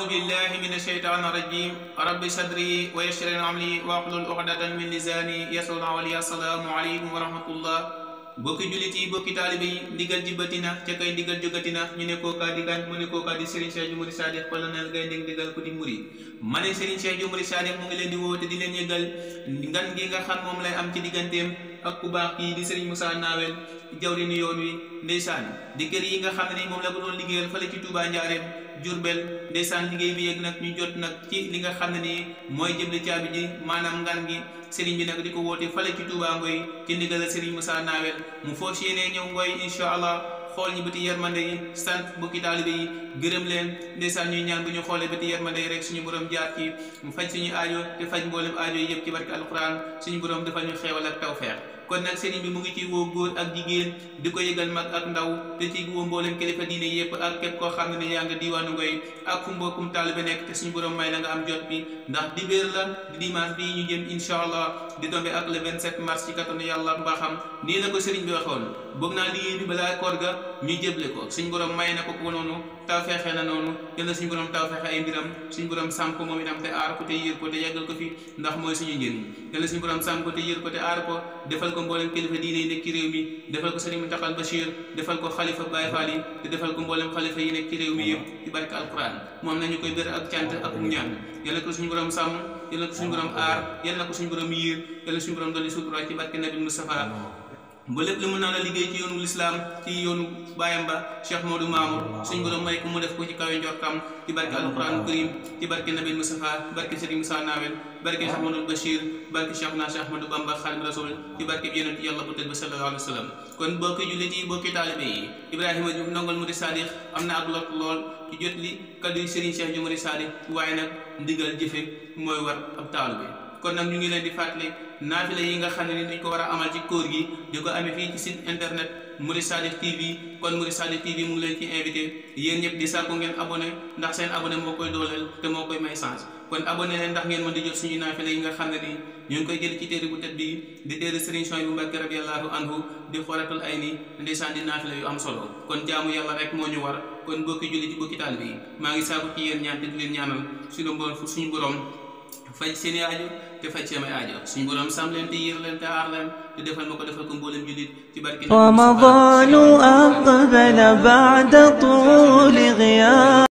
أعوذ بالله من الشيطان الرجيم رب صدري ويسر أمري واحلل عقدة من لساني يفقهوا قولي السلام عليكم ورحمة الله bokki jullit yi bokki taalibe yi ndigal jibatina ca kay ndigal jógatina ñu ne koo kaa di kan mu ne koo kaa di Serigne Cheikh Dioumoury Sadikh colonel Gaynde ndigal ku di murid ma ne Serigne Cheikh Dioumoury Sadikh mu ngi leen di woote di leen yëgal ngan gi nga xam moom lay am ci digganteem ak ku baax kii di Serigne Moussa Nawel jawriñu yoon wi ndeysaan di kër yi nga xam ne moom la ko doon liggéeyal fale ci Touba Njaareem Jurbel ndeysaan liggéey bi yegg nag ñu jot nag ci li nga xam ne nii mooy jëble caabi ji maanaam ngan gi Serigne bi nag di ko woote fale ci Touba Ngoy ci ndigal Serigne Moussa Nawel mu foos yéenee ñëw Ngoy incha allah xool ñi bëti yermande yi sant bokki taalibe yi gërëm leen ndeysaan ñuy ñaan bu ñu xoolee bëti yermande yi rek suñu borom jaar ci mu faj suñu aajo te faj mboolem aajo yi yëpp ci barke alquran suñu borom defal ñu xeewal ak tawfeex kon nag Serigne bi mu ngi ci woo góor ak jigéen di ko yëgal mag ak ndaw te ci woo mboolem kilifa diine yëpp ak képp koo xam ne yaa nga diwaanu Ngoy ak fu mbokkum taalibe nekk te suñu borom may la nga am jot bi ndax dibéer la di dimanche bi ñu jëm incha allah di tombe ak le 27 mars ci kattanu yàlla mbaaxam nii la ko Serigne bi waxoon bëgg naa liggéey bi balaa koor ga ñu jéble ko suñu borom may na ko ko noonu taw feexe na noonu yàlla suñu borom taw feexe ay mbiram suñu borom sàmm ko moom itam te aar ko te yër ko te yàggal ko fi ndax mooy suñu njëriñ yàlla suñu borom sàmm ko te yër ko te aar ko defal ko mboolem kilifa diine yi nekk ci réew mi defal ko Serigne Mountakha Bachir defal ko xalifa Baye Fall yi te defal ko mboolem xalifa yi nekk ci réew mi yëpp ci barke alquran moom nañu koy bér ak cant ak ñaan yàlla ko suñu borom sàmm yàlla ko suñu borom aar yàlla ko suñu borom yiir yàlla suñu borom dolli sutura ci barke Nabi Moustapha ba lépp li mu naan a liggéey ci yoonu lislaam ci yoonu baayam ba Cheikh Modou Mamour suñu borom may ko mu def ko ci kawe njortam ci barke alquran karim ci barke Nabi Moustapha barke Serigne Moussa Nawel barke Cheikh Modou Bachir barke Cheikh na Cheikh Ahmadou Bamba Khadim Rasoul ci barke bi yonent yàlla bu tedd ba sallallahu alayhi wa sallam kon bokki jullit yi bokki taalibe yi Ibrahima Diouf ndongol Mouride Sadikh am na ak lot lool ci jot li kaddu yi Serigne Cheikh Dioumoury Sadikh waaye nag ndigal jëfe mooy war ab taalibe kon nag ñu ngi leen di fàttali naafila yi nga xam ne ni dañ ko war a amal ci kóor gi di ko amee fii ci site internet Mouride Sadikh TV kon Mouride Sadikh TV mu ngi leen ci invité yéen ñëpp di sàkku ngeen abonné ndax seen abonné moo koy dooleel te moo koy may chance kon abonné leen ndax ngeen mën di jot suñu naafila yi nga xam ne ni ñu ngi koy jël ci téere bu tedd bi di téere Serigne Souhaïbou Mbacké radiyallahu anhu di xoratul ay ni ndeysaan di naafila yu am solo kon jaamu yàlla rek moo ñu war kon bokki julli ci bokki taalibe yi maa ngi sàkku ci yéen ñaan te di leen ñaanal suñu borom faj seeni aajo te faj seen aajo suñu borom sàmm leen te yër leen te aar leen te defal ma ko defal ko mboolem jullit ci barke رمضان أقبل بعد طول غياب